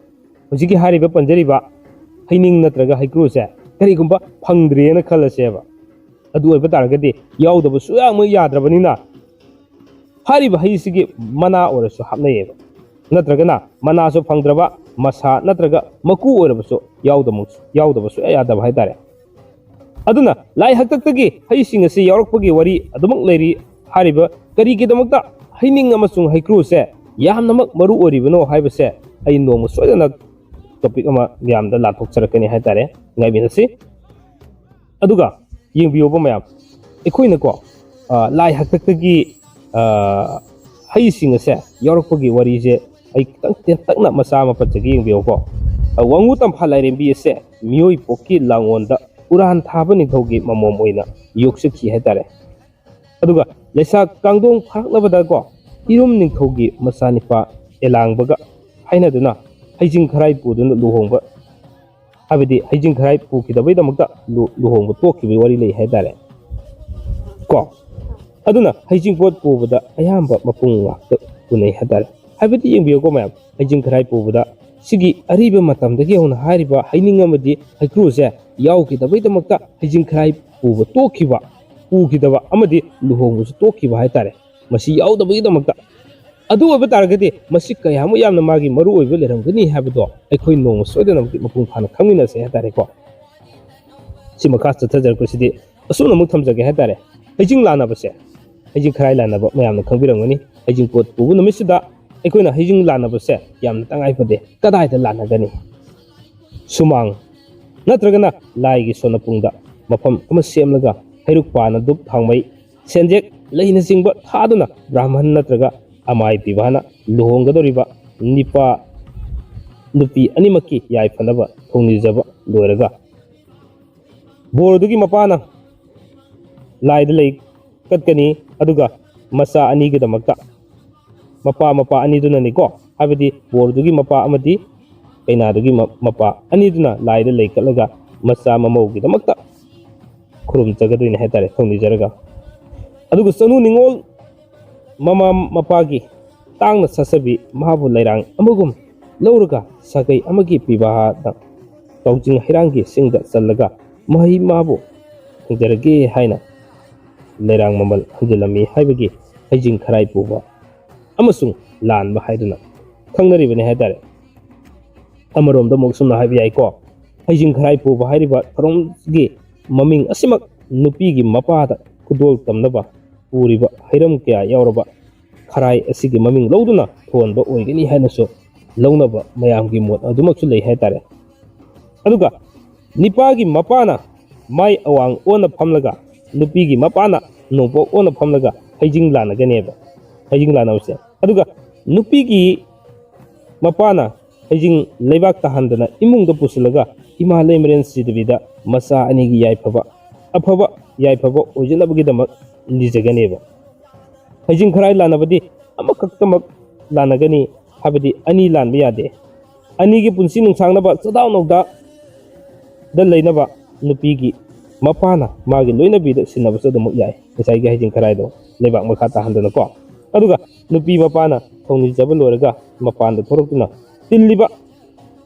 ꯍꯧꯖꯤꯛꯀꯤ ꯍꯥꯏꯔꯤꯕ ꯄꯟꯖꯔꯤꯕ ꯍꯩꯅꯤꯡ ꯅꯠꯇ꯭ꯔꯒ ꯍꯩꯀ꯭ꯔꯨꯁꯦ ꯀꯔꯤꯒꯨꯝꯕ ꯐꯪꯗ꯭ꯔꯦꯅ ꯈꯜꯂꯁꯦꯕ꯫ ꯑꯗꯨ ꯑꯣꯏꯕ ꯇꯥꯔꯒꯗꯤ ꯌꯥꯎꯗꯕ ꯁꯨꯡꯌꯥꯃꯛ ꯌꯥꯗ꯭ꯔꯕꯅꯤꯅ, ꯍꯥꯏꯔꯤꯕ ꯍꯩꯁꯤꯒꯤ ꯃꯅꯥ ꯑꯣꯏꯔꯁꯨ ꯍꯥꯞꯅꯩꯌꯦꯕ꯫ ꯅꯠꯇ꯭ꯔꯒꯅ ꯃꯅꯥꯁꯨ ꯐꯪꯗ꯭ꯔꯕ, ꯃꯁꯥ ꯅꯠꯇ꯭ꯔꯒ ꯃꯀꯨ ꯑꯣꯏꯔꯕꯁꯨ ꯌꯥꯎꯗꯕ, ꯌꯥꯎꯗꯕ ꯁꯨꯡꯌꯥ ꯌꯥꯗꯕ ꯍꯥꯏꯇꯥꯔꯦ꯫ ꯑꯗꯨꯅ ꯂꯥꯏ ꯍꯥꯛꯇꯛꯇꯒꯤ ꯍꯩꯁꯤꯡ ꯑꯁꯤ ꯌꯥꯎꯔꯛꯄꯒꯤ ꯋꯥꯔꯤ ꯑꯗꯨꯃꯛ ꯂꯩꯔꯤ꯫ ꯍꯥꯏꯔꯤꯕ ꯀꯔꯤꯒꯤꯗꯃꯛꯇ ꯍꯩꯅꯤꯡ ꯑꯃꯁꯨꯡ ꯍꯩꯀ꯭ꯔꯨꯁꯦ ꯌꯥꯝꯅꯃꯛ ꯃꯔꯨ ꯑꯣꯏꯔꯤꯕꯅꯣ ꯍꯥꯏꯕꯁꯦ ꯑꯩ ꯅꯣꯡꯃ ꯁꯣꯏꯗꯅ topic ꯑꯃ ꯃꯌꯥꯝꯗ ꯂꯥꯟꯊꯣꯛꯆꯔꯛꯀꯅꯤ ꯍꯥꯏꯇꯥꯔꯦ꯫ ꯉꯥꯏꯃꯤꯟꯅꯁꯤ꯫ ꯑꯗꯨꯒ ꯌꯦꯡꯕꯤꯌꯣꯕ ꯃꯌꯥꯝ, ꯑꯩꯈꯣꯏꯅꯀꯣ, ꯑ, ꯂꯥꯏ ꯍꯥꯛꯇꯛꯇꯒꯤ, ꯑ, ꯍꯩꯁꯤꯡ ꯑꯁꯦ ꯌꯥꯎꯔꯛꯄꯒꯤ ꯋꯥꯔꯤꯁꯦ ꯑꯩ ꯈꯤꯇꯪ ꯇꯦꯟꯇꯛꯅ ꯃꯆꯥ ꯑꯃ ꯄꯟꯖꯒꯦ, ꯌꯦꯡꯕꯤꯌꯨꯀꯣ꯫ ꯑ, ꯋꯥꯉꯨ ꯇꯝꯐꯥ ꯂꯥꯏꯔꯦꯝꯕꯤ ꯑꯁꯦ ꯃꯤꯑꯣꯏ ꯄꯣꯛꯀꯤ ꯂꯥꯡꯑꯣꯟꯗ ꯎꯔꯥꯟ ꯊꯥꯕ ꯅꯤꯡꯊꯧꯒꯤ ꯃꯃꯣꯝ ꯑꯣꯏꯅ ꯌꯣꯛꯆꯈꯤ ꯍꯥꯏꯇꯥꯔꯦ꯫ ꯑꯗꯨꯒ ꯂꯩꯁꯥ ꯀꯥꯡꯗꯣꯡ ꯐꯥꯔꯛꯂꯕꯗꯀꯣ, ꯏꯔꯨꯝ ꯅꯤꯡꯊꯧꯒꯤ ꯃꯆꯥꯅꯤꯄꯥ ꯑꯦꯂꯥꯡꯕꯒ ꯍꯥꯏꯅꯗꯨꯅ ꯍꯩꯖꯤꯡ ꯈꯔꯥꯏ ꯄꯨꯗꯨꯅ ꯂꯨꯍꯣꯡꯕ, ꯍꯥꯏꯕꯗꯤ ꯍꯩꯖꯤꯡ ꯈꯔꯥꯏ ꯄꯨꯈꯤꯗꯕꯩꯗꯃꯛꯇ ꯂꯨ-, ꯂꯨꯍꯣꯡꯕ ꯇꯣꯛꯈꯤꯕꯒꯤ ꯋꯥꯔꯤ ꯂꯩ ꯍꯥꯏꯇꯥꯔꯦ ꯀꯣ꯫ ꯑꯗꯨꯅ ꯍꯩꯖꯤꯡꯄꯣꯠ ꯄꯨꯕꯗ ꯑꯌꯥꯝꯕ ꯃꯄꯨꯡ ꯉꯥꯛꯇ ꯄꯨꯅꯩ ꯍꯥꯏꯇꯥꯔꯦ꯫ ꯍꯥꯏꯕꯗꯤ ꯌꯦꯡꯕꯤꯌꯨꯀꯣ ꯃꯌꯥꯝ, ꯍꯩꯖꯤꯡ ꯈꯔꯥꯏ ꯄꯨꯕꯗ ꯁꯤꯒꯤ ꯑꯔꯤꯕ ꯃꯇꯝꯗꯒꯤ ꯍꯧꯅ ꯍꯥꯏꯔꯤꯕ ꯍꯩꯅꯤꯡ ꯑꯃꯗꯤ ꯍꯩꯀ꯭ꯔꯨꯁꯦ ꯌꯥꯎꯈꯤꯗꯕꯩꯗꯃꯛꯇ ꯍꯩꯖꯤꯡ ꯈꯔꯥꯏ ꯄꯨꯕ ꯇꯣꯛꯈꯤꯕ, ꯄꯨꯈꯤꯗꯕ ꯑꯃꯗꯤ ꯂꯨꯍꯣꯡꯕꯁꯨ ꯇꯣꯛꯈꯤꯕ ꯍꯥꯏꯇꯥꯔꯦ꯫ ꯃꯁꯤ ꯌꯥꯎꯗꯕꯒꯤꯗꯃꯛꯇ꯫ ꯑꯗꯨ ꯑꯣꯏꯕ ꯇꯥꯔꯒꯗꯤ ꯃꯁꯤ ꯀꯌꯥꯃꯨꯛ ꯌꯥꯝꯅ ꯃꯥꯒꯤ ꯃꯔꯨ ꯑꯣꯏꯕ ꯂꯩꯔꯝꯒꯅꯤ ꯍꯥꯏꯕꯗꯣ ꯑꯩꯈꯣꯏ ꯅꯣꯡꯃ ꯁꯣꯏꯗꯅꯃꯛꯀꯤ ꯃꯄꯨꯡ ꯐꯥꯅ ꯈꯪꯃꯤꯟꯅꯁꯦ ꯍꯥꯏꯇꯥꯔꯦꯀꯣ꯫ ꯁꯤ ꯃꯈꯥ ꯆꯠꯊꯖꯔꯛꯄꯁꯤꯗꯤ ꯑꯁꯨꯝꯅ ꯑꯃꯨꯛ ꯊꯝꯖꯒꯦ ꯍꯥꯏꯇꯥꯔꯦ꯫ ꯍꯩꯖꯤꯡ ꯂꯥꯟꯅꯕꯁꯦ, ꯍꯩꯖꯤꯡ ꯈꯔꯥꯏ ꯂꯥꯟꯅꯕ ꯃꯌꯥꯝꯅ ꯈꯪꯕꯤꯔꯝꯒꯅꯤ꯫ ꯍꯩꯖꯤꯡꯄꯣꯠ ꯄꯨꯕ ꯅꯨꯃꯤꯠꯁꯤꯗ ꯑꯩꯈꯣꯏꯅ ꯍꯩꯖꯤꯡ ꯂꯥꯟꯅꯕꯁꯦ ꯌꯥꯝꯅ ꯇꯉꯥꯏ ꯐꯗꯦ꯫ ꯀꯗꯥꯏꯗ ꯂꯥꯟꯅꯒꯅꯤ? ꯁꯨꯃꯥꯡ ꯅꯠꯇ꯭ꯔꯒꯅ ꯂꯥꯏꯒꯤ ꯁꯣꯟꯅꯄꯨꯡꯗ ꯃꯐꯝ ꯑꯃ ꯁꯦꯝꯂꯒ ꯍꯩꯔꯨꯛ ꯄꯥꯟꯅ ꯙꯨꯞ ꯊꯥꯎꯃꯩ ꯁꯦꯟꯖꯦꯛ ꯂꯩꯅꯆꯤꯡꯕ ꯊꯥꯗꯨꯅ ꯕ꯭ꯔꯥꯍꯃꯟ ꯅꯠꯇ꯭ꯔꯒ ꯑꯃꯥꯏ ꯄꯤꯕꯥꯅ ꯂꯨꯍꯣꯡꯒꯗꯧꯔꯤꯕ ꯅꯤꯄꯥ ꯅꯨꯄꯤ ꯑꯅꯤꯃꯛꯀꯤ ꯌꯥꯏꯐꯅꯕ ꯊꯧꯅꯤꯖꯕ ꯂꯣꯏꯔꯒ ꯕꯣꯔꯗꯨꯒꯤ ꯃꯄꯥꯅ ꯂꯥꯏꯗ ꯂꯩ ꯀꯠꯀꯅꯤ꯫ ꯑꯗꯨꯒ ꯃꯆꯥ ꯑꯅꯤꯒꯤꯗꯃꯛꯇ ꯃꯄꯥ, ꯃꯄꯥ ꯑꯅꯤꯗꯨꯅꯅꯤꯀꯣ, ꯍꯥꯏꯕꯗꯤ ꯕꯣꯔꯗꯨꯒꯤ ꯃꯄꯥ ꯑꯃꯗꯤ ꯀꯩꯅꯥꯗꯨꯒꯤ ꯃ-, ꯃꯄꯥ ꯑꯅꯤꯗꯨꯅ ꯂꯥꯏꯗ ꯂꯩ ꯀꯠꯂꯒ ꯃꯆꯥ ꯃꯃꯧꯒꯤꯗꯃꯛꯇ ꯈꯨꯔꯨꯝꯖꯒꯗꯣꯏꯅꯤ ꯍꯥꯏꯇꯥꯔꯦ, ꯊꯧꯅꯤꯖꯔꯒ꯫ ꯑꯗꯨꯒ ꯆꯅꯨ ꯅꯤꯉꯣꯜ ꯃꯃꯥ ꯃꯄꯥꯒꯤ ꯇꯥꯡꯅ ꯁꯥꯠꯆꯕꯤ ꯃꯍꯥꯕꯨ ꯂꯩꯔꯥꯡ ꯑꯃꯒꯨꯝ ꯂꯧꯔꯒ ꯁꯥꯒꯩ ꯑꯃꯒꯤ ꯄꯤꯕꯥꯗ ꯀꯥꯎꯖꯤꯡ ꯍꯩꯔꯥꯡꯒꯤ ꯆꯤꯡꯗ ꯆꯜꯂꯒ ꯃꯍꯩ ꯃꯥꯕꯨ ꯐꯪꯖꯔꯒꯦ ꯍꯥꯏꯅ ꯂꯩꯔꯥꯡ ꯃꯃꯜ ꯍꯟꯖꯤꯜꯂꯝꯃꯤ ꯍꯥꯏꯕꯒꯤ ꯍꯩꯖꯤꯡ ꯈꯔꯥꯏ ꯄꯨꯕ ꯑꯃꯁꯨꯡ ꯂꯥꯟꯕ ꯍꯥꯏꯗꯨꯅ ꯈꯪꯅꯔꯤꯕꯅꯤ ꯍꯥꯏꯇꯥꯔꯦ꯫ ꯑꯃꯔꯣꯝꯗ ꯑꯃꯨꯛ ꯁꯨꯝꯅ ꯍꯥꯏꯕ ꯌꯥꯏꯀꯣ, ꯍꯩꯖꯤꯡ ꯈꯔꯥꯏ ꯄꯨꯕ ꯍꯥꯏꯔꯤꯕ ꯊꯧꯔꯝꯒꯤ ꯃꯃꯤꯡ ꯑꯁꯤꯃꯛ ꯅꯨꯄꯤꯒꯤ ꯃꯄꯥꯗ ꯈꯨꯗꯣꯜ ꯇꯝꯅꯕ ꯄꯨꯔꯤꯕ ꯍꯩꯔꯝ ꯀꯌꯥ ꯌꯥꯎꯔꯕ ꯈꯔꯥꯏ ꯑꯁꯤꯒꯤ ꯃꯃꯤꯡ ꯂꯧꯗꯨꯅ ꯊꯣꯟꯕ ꯑꯣꯏꯒꯅꯤ ꯍꯥꯏꯅꯁꯨ ꯂꯧꯅꯕ ꯃꯌꯥꯝꯒꯤ ꯃꯣꯠ ꯑꯗꯨꯃꯛꯁꯨ ꯂꯩ ꯍꯥꯏꯇꯥꯔꯦ꯫ ꯑꯗꯨꯒ ꯅꯤꯄꯥꯒꯤ ꯃꯄꯥꯅ ꯃꯥꯏ ꯑꯋꯥꯡ ꯑꯣꯟꯅ ꯐꯝꯂꯒ, ꯅꯨꯄꯤꯒꯤ ꯃꯄꯥꯅ ꯅꯣꯡꯄꯣꯛ ꯑꯣꯟꯅ ꯐꯝꯂꯒ ꯍꯩꯖꯤꯡ ꯂꯥꯟꯅꯒꯅꯦꯕ, ꯍꯩꯖꯤꯡ ꯂꯥꯟꯅꯕꯁꯦ꯫ ꯑꯗꯨꯒ ꯅꯨꯄꯤꯒꯤ ꯃꯄꯥꯅ ꯍꯩꯖꯤꯡ ꯂꯩꯕꯥꯛ ꯇꯥꯍꯟꯗꯅ ꯏꯃꯨꯡꯗ ꯄꯨꯁꯤꯜꯂꯒ ꯏꯃꯥ ꯂꯩꯃꯔꯦꯟ ꯁꯤꯗꯕꯤꯗ ꯃꯆꯥ ꯑꯅꯤꯒꯤ ꯌꯥꯏꯐꯕ, ꯑꯐꯕ ꯌꯥꯏꯐꯕ ꯑꯣꯏꯖꯅꯕꯒꯤꯗꯃꯛ ꯅꯤꯖꯒꯅꯦꯕ꯫ ꯍꯩꯖꯤꯡ ꯈꯔꯥꯏ ꯂꯥꯟꯅꯕꯗꯤ ꯑꯃꯈꯛꯇꯃꯛ ꯂꯥꯟꯅꯒꯅꯤ, ꯍꯥꯏꯕꯗꯤ ꯑꯅꯤ ꯂꯥꯟꯕ ꯌꯥꯗꯦ꯫ ꯑꯅꯤꯒꯤ ꯄꯨꯟꯁꯤ ꯅꯨꯡꯁꯥꯡꯅꯕ, ꯆꯗꯥꯎ ꯅꯧꯗꯥꯗ ꯂꯩꯅꯕ ꯅꯨꯄꯤꯒꯤ ꯃꯄꯥꯅ ꯃꯥꯒꯤ ꯂꯣꯏꯅꯕꯤꯗ ꯁꯤꯟꯅꯕꯁꯨ ꯑꯗꯨꯃꯛ ꯌꯥꯏ, ꯉꯁꯥꯏꯒꯤ ꯍꯩꯖꯤꯡ ꯈꯔꯥꯏꯗꯣ ꯂꯩꯕꯥꯛ ꯃꯈꯥ ꯇꯥꯍꯟꯗꯅꯀꯣ꯫ ꯑꯗꯨꯒ ꯅꯨꯄꯤ ꯃꯄꯥꯅ ꯊꯧꯅꯤꯖꯕ ꯂꯣꯏꯔꯒ ꯃꯄꯥꯟꯗ ꯊꯣꯛꯂꯛꯇꯨꯅ ꯇꯤꯜꯂꯤꯕ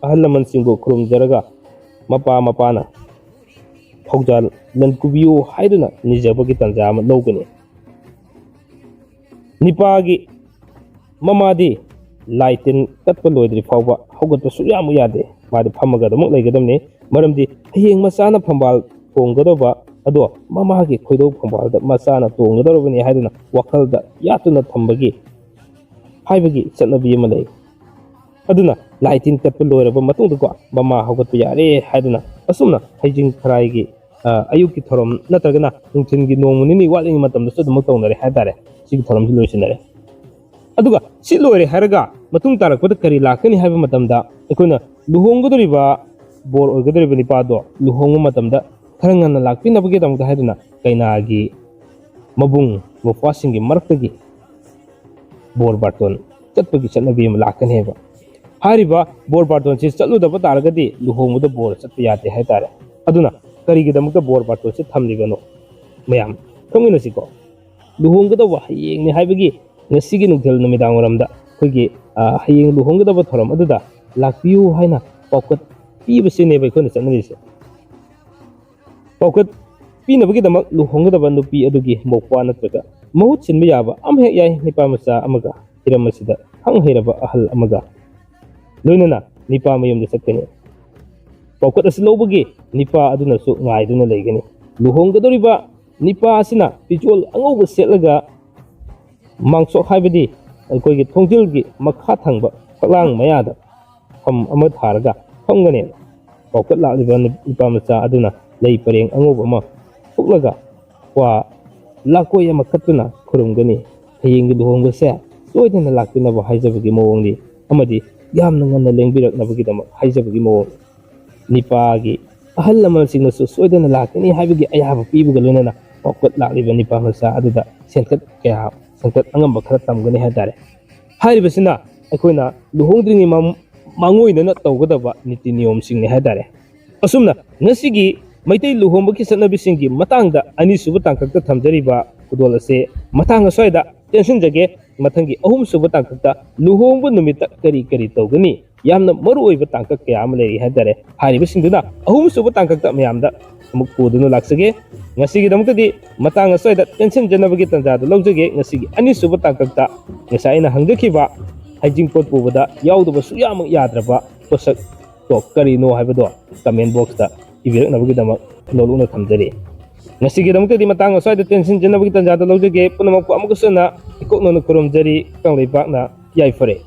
ꯑꯍꯜ ꯂꯃꯟꯁꯤꯡꯕꯨ ꯈꯨꯔꯨꯝꯖꯔꯒ ꯃꯄꯥ ꯃꯄꯥꯅ ꯐꯧꯖꯥꯜ ꯂꯟꯀꯨꯕꯤꯌꯨ ꯍꯥꯏꯗꯨꯅ ꯅꯤꯖꯕꯒꯤ ꯇꯥꯟꯖꯥ ꯑꯃ ꯂꯧꯒꯅꯤ꯫ ꯅꯤꯄꯥꯒꯤ ꯃꯃꯥꯗꯤ ꯂꯥꯏ ꯇꯤꯟ ꯀꯠꯄ ꯂꯣꯏꯗ꯭ꯔꯤ ꯐꯥꯎꯕ ꯍꯧꯒꯠꯄ ꯁꯨꯛꯌꯥꯃꯛ ꯌꯥꯗꯦ꯫ ꯃꯥꯗꯤ ꯐꯝꯃꯒ ꯑꯗꯨꯃꯛ ꯂꯩꯒꯗꯕꯅꯤ꯫ ꯃꯔꯝꯗꯤ ꯍꯌꯦꯡ ꯃꯆꯥꯅ ꯐꯝꯕꯥꯜ ꯊꯣꯡꯒꯗꯧꯕ ꯑꯗꯣ ꯃꯃꯥꯒꯤ ꯈꯣꯏꯗꯧ ꯐꯝꯕꯥꯜꯗ ꯃꯆꯥꯅ ꯇꯣꯡꯒꯗꯧꯔꯕꯅꯤ ꯍꯥꯏꯗꯨꯅ ꯋꯥꯈꯜꯗ ꯌꯥꯠꯇꯨꯅ ꯊꯝꯕꯒꯤ ꯍꯥꯏꯕꯒꯤ ꯆꯠꯅꯕꯤ ꯑꯃ ꯂꯩ꯫ ꯑꯗꯨꯅ ꯂꯥꯏ ꯇꯤꯟ ꯀꯠꯄ ꯂꯣꯏꯔꯕ ꯃꯇꯨꯡꯗꯀꯣ, ꯃꯃꯥ ꯍꯧꯒꯠꯄ ꯌꯥꯔꯦ ꯍꯥꯏꯗꯨꯅ ꯑꯁꯨꯝꯅ ꯍꯩꯖꯤꯡ ꯈꯔꯥꯏꯒꯤ, ꯑ, ꯑꯌꯨꯛꯀꯤ ꯊꯧꯔꯝ ꯅꯠꯇ꯭ꯔꯒꯅ ꯅꯨꯡꯊꯤꯜꯒꯤ ꯅꯣꯡꯃ ꯅꯤꯅꯤ ꯋꯥꯠꯂꯤꯉꯩ ꯃꯇꯝꯗꯁꯨ ꯑꯗꯨꯃꯛ ꯇꯧꯅꯔꯦ ꯍꯥꯏꯇꯥꯔꯦ꯫ ꯁꯤꯒꯤ ꯊꯧꯔꯝꯁꯤ ꯂꯣꯏꯁꯤꯟꯅꯔꯦ꯫ ꯑꯗꯨꯒ ꯁꯤ ꯂꯣꯏꯔꯦ ꯍꯥꯏꯔꯒ ꯃꯇꯨꯡ ꯇꯥꯔꯛꯄꯗ ꯀꯔꯤ ꯂꯥꯛꯀꯅꯤ ꯍꯥꯏꯕ ꯃꯇꯝꯗ, ꯑꯩꯈꯣꯏꯅ ꯂꯨꯍꯣꯡꯒꯗꯧꯔꯤꯕ ꯕꯣꯔ ꯑꯣꯏꯒꯗꯧꯔꯤꯕ ꯅꯤꯄꯥꯗꯣ ꯂꯨꯍꯣꯡꯕ ꯃꯇꯝꯗ ꯈꯔ ꯉꯟꯅ ꯂꯥꯛꯄꯤꯅꯕꯒꯤꯗꯃꯛꯇ ꯍꯥꯏꯗꯨꯅ ꯀꯩꯅꯥꯒꯤ ꯃꯕꯨꯡ ꯃꯧꯄ꯭ꯋꯥꯁꯤꯡꯒꯤ ꯃꯔꯛꯇꯒꯤ ꯕꯣꯔ ꯕꯥꯔꯇꯣꯟ ꯆꯠꯄꯒꯤ ꯆꯠꯅꯕꯤ ꯑꯃ ꯂꯥꯛꯀꯅꯦꯕ꯫ ꯍꯥꯏꯔꯤꯕ ꯕꯣꯔ ꯕꯥꯔꯇꯣꯟꯁꯤ ꯆꯠꯂꯨꯗꯕ ꯇꯥꯔꯒꯗꯤ ꯂꯨꯍꯣꯡꯕꯗ ꯕꯣꯔ ꯆꯠꯄ ꯌꯥꯗꯦ ꯍꯥꯏꯇꯥꯔꯦ꯫ ꯑꯗꯨꯅ ꯀꯔꯤꯒꯤꯗꯃꯛꯇ ꯕꯣꯔ ꯕꯥꯔꯇꯣꯟꯁꯤ ꯊꯝꯂꯤꯕꯅꯣ? ꯃꯌꯥꯝ ꯈꯪꯃꯤꯟꯅꯁꯤꯀꯣ꯫ ꯂꯨꯍꯣꯡꯒꯗꯧꯕ ꯍꯌꯦꯡꯅꯤ ꯍꯥꯏꯕꯒꯤ ꯉꯁꯤꯒꯤ ꯅꯨꯡꯊꯤꯜ ꯅꯨꯃꯤꯗꯥꯡ ꯋꯥꯏꯔꯝꯗ ꯑꯩꯈꯣꯏꯒꯤ, ꯑ, ꯍꯌꯦꯡ ꯂꯨꯍꯣꯡꯒꯗꯕ ꯊꯧꯔꯝ ꯑꯗꯨꯗ ꯂꯥꯛꯄꯤꯌꯨ ꯍꯥꯏꯅ ꯄꯥꯎꯀꯠ ꯄꯤꯕꯁꯤꯅꯦꯕ ꯑꯩꯈꯣꯏꯅ ꯆꯠꯅꯔꯤꯁꯦ꯫ ꯄꯥꯎꯀꯠ ꯄꯤꯅꯕꯒꯤꯗꯃꯛ ꯂꯨꯍꯣꯡꯒꯗꯕ ꯅꯨꯄꯤ ꯑꯗꯨꯒꯤ ꯃꯧꯄ꯭ꯋꯥ ꯅꯠꯇ꯭ꯔꯒ ꯃꯍꯨꯠ ꯁꯤꯟꯕ ꯌꯥꯕ ꯑꯃ ꯍꯦꯛ ꯌꯥꯏ, ꯅꯤꯄꯥ ꯃꯆꯥ ꯑꯃꯒ ꯍꯤꯔꯝ ꯑꯁꯤꯗ ꯈꯪ ꯍꯩꯔꯕ ꯑꯍꯜ ꯑꯃꯒ ꯂꯣꯏꯅꯅ ꯅꯤꯄꯥ ꯃꯌꯨꯝꯗ ꯆꯠꯀꯅꯤ꯫ ꯄꯥꯎꯀꯠ ꯑꯁꯤ ꯂꯧꯕꯒꯤ ꯅꯤꯄꯥ ꯑꯗꯨꯅꯁꯨ ꯉꯥꯏꯗꯨꯅ ꯂꯩꯒꯅꯤ꯫ ꯂꯨꯍꯣꯡꯒꯗꯧꯔꯤꯕ ꯅꯤꯄꯥ ꯑꯁꯤꯅ ꯐꯤꯖꯣꯜ ꯑꯉꯧꯕ ꯁꯦꯠꯂꯒ ꯃꯥꯡꯁꯣꯛ, ꯍꯥꯏꯕꯗꯤ ꯑꯩꯈꯣꯏꯒꯤ ꯊꯣꯡꯖꯤꯜꯒꯤ ꯃꯈꯥ ꯊꯪꯕ ꯐꯛꯂꯥꯡ ꯃꯌꯥꯗ ꯐꯝ ꯑꯃ ꯊꯥꯔꯒ ꯐꯝꯒꯅꯦꯕ꯫ ꯄꯥꯎꯀꯠ ꯂꯥꯛꯂꯤꯕ ꯅꯨꯄꯥ ꯃꯆꯥ ꯑꯗꯨꯅ ꯂꯩ ꯄꯔꯦꯡ ꯑꯉꯧꯕ ꯑꯃ ꯍꯨꯛꯂꯒ ꯀ꯭ꯋꯥ ꯂꯥꯀꯣꯏ ꯑꯃ ꯀꯠꯇꯨꯅ ꯈꯨꯔꯨꯝꯒꯅꯤ꯫ ꯍꯌꯦꯡꯒꯤ ꯂꯨꯍꯣꯡꯕꯁꯦ ꯁꯣꯏꯗꯅ ꯂꯥꯛꯄꯤꯅꯕ ꯍꯥꯏꯖꯕꯒꯤ ꯃꯑꯣꯡꯅꯤ, ꯑꯃꯗꯤ ꯌꯥꯝꯅ ꯉꯟꯅ ꯂꯦꯡꯕꯤꯔꯛꯅꯕꯒꯤꯗꯃꯛ ꯍꯥꯏꯖꯕꯒꯤ ꯃꯑꯣꯡꯅꯤ꯫ ꯅꯤꯄꯥꯒꯤ ꯑꯍꯜ ꯂꯃꯟꯁꯤꯡꯅꯁꯨ ꯁꯣꯏꯗꯅ ꯂꯥꯛꯀꯅꯤ ꯍꯥꯏꯕꯒꯤ ꯑꯌꯥꯕ ꯄꯤꯕꯒ ꯂꯣꯏꯅꯅ ꯄꯥꯎꯀꯠ ꯂꯥꯛꯂꯤꯕ ꯅꯤꯄꯥ ꯃꯆꯥ ꯑꯗꯨꯗ ꯁꯦꯟꯇꯠ ꯀꯌꯥ, ꯁꯦꯟꯇꯠ ꯑꯉꯝꯕ ꯈꯔ ꯇꯝꯒꯅꯤ ꯍꯥꯏ ꯇꯥꯔꯦ꯫ ꯍꯥꯏꯔꯤꯕꯁꯤꯅ ꯑꯩꯈꯣꯏꯅ ꯂꯨꯍꯣꯡꯗ꯭ꯔꯤꯉꯩ ꯃꯃ-, ꯃꯥꯡꯑꯣꯏꯅꯅ ꯇꯧꯒꯗꯕ ꯅꯤꯇꯤ ꯅꯤꯌꯣꯝꯁꯤꯡꯅꯤ ꯍꯥꯏ ꯇꯥꯔꯦ꯫ ꯑꯁꯨꯝꯅ ꯉꯁꯤꯒꯤ ꯃꯩꯇꯩ ꯂꯨꯍꯣꯡꯕꯒꯤ ꯆꯠꯅꯕꯤꯁꯤꯡꯒꯤ ꯃꯇꯥꯡꯗ ꯑꯅꯤꯁꯨꯕ ꯇꯥꯡꯀꯛꯇ ꯊꯝꯖꯔꯤꯕ ꯈꯨꯗꯣꯜ ꯑꯁꯦ ꯃꯇꯥꯡ ꯑꯁ꯭ꯋꯥꯏꯗ ꯇꯦꯟꯁꯤꯟꯖꯒꯦ꯫ ꯃꯊꯪꯒꯤ ꯑꯍꯨꯝꯁꯨꯕ ꯇꯥꯡꯀꯛꯇ ꯂꯨꯍꯣꯡꯕ ꯅꯨꯃꯤꯠꯇ ꯀꯔꯤ ꯀꯔꯤ ꯇꯧꯒꯅꯤ, ꯌꯥꯝꯅ ꯃꯔꯨꯑꯣꯏꯕ ꯇꯥꯡꯀꯛ ꯀꯌꯥ ꯑꯃ ꯂꯩꯔꯤ ꯍꯥꯏ ꯇꯥꯔꯦ꯫ ꯍꯥꯏꯔꯤꯕꯁꯤꯡꯗꯨꯅ ꯑꯍꯨꯝꯁꯨꯕ ꯇꯥꯡꯀꯛꯇ ꯃꯌꯥꯝꯗ ꯑꯃꯨꯛ ꯄꯨꯗꯨꯅ ꯂꯥꯛꯆꯒꯦ꯫ ꯉꯁꯤꯒꯤꯗꯃꯛꯇꯗꯤ ꯃꯇꯥꯡ ꯑꯁ꯭ꯋꯥꯏꯗ ꯇꯦꯟꯁꯤꯟꯖꯅꯕꯒꯤ ꯇꯥꯟꯖꯥꯗꯨ ꯂꯧꯖꯒꯦ꯫ ꯉꯁꯤꯒꯤ ꯑꯅꯤꯁꯨꯕ ꯇꯥꯡꯀꯛꯇ ꯉꯁꯥꯏ ꯑꯩꯅ ꯍꯪꯖꯈꯤꯕ ꯍꯩꯖꯤꯡꯄꯣꯠ ꯄꯨꯕꯗ ꯌꯥꯎꯗꯕ ꯁꯨꯛꯌꯥꯃꯛ ꯌꯥꯗ꯭ꯔꯕ ꯄꯣꯠꯁꯛꯇꯣ ꯀꯔꯤꯅꯣ ꯍꯥꯏꯕꯗꯣ comment boxꯇ ꯏꯕꯤꯔꯛꯅꯕꯒꯤꯗꯃꯛ ꯂꯣꯜꯂꯨꯛꯅ ꯊꯝꯖꯔꯤ꯫ ꯉꯁꯤꯒꯤꯗꯃꯛꯇꯗꯤ ꯃꯇꯥꯡ ꯑꯁ꯭ꯋꯥꯏꯗ ꯇꯦꯟꯁꯤꯟꯖꯅꯕꯒꯤ ꯇꯥꯟꯖꯥꯗꯨ ꯂꯧꯖꯒꯦ꯫ ꯄꯨꯝꯅꯃꯛꯄꯨ ꯑꯃꯨꯛꯀꯁꯨ ꯍꯟꯅ ꯏꯀꯣꯛꯅꯅ ꯈꯨꯔꯨꯝꯖꯔꯤ꯫ ꯀꯪꯂꯩꯄꯥꯛꯅ ꯌꯥꯏꯐꯔꯦ꯫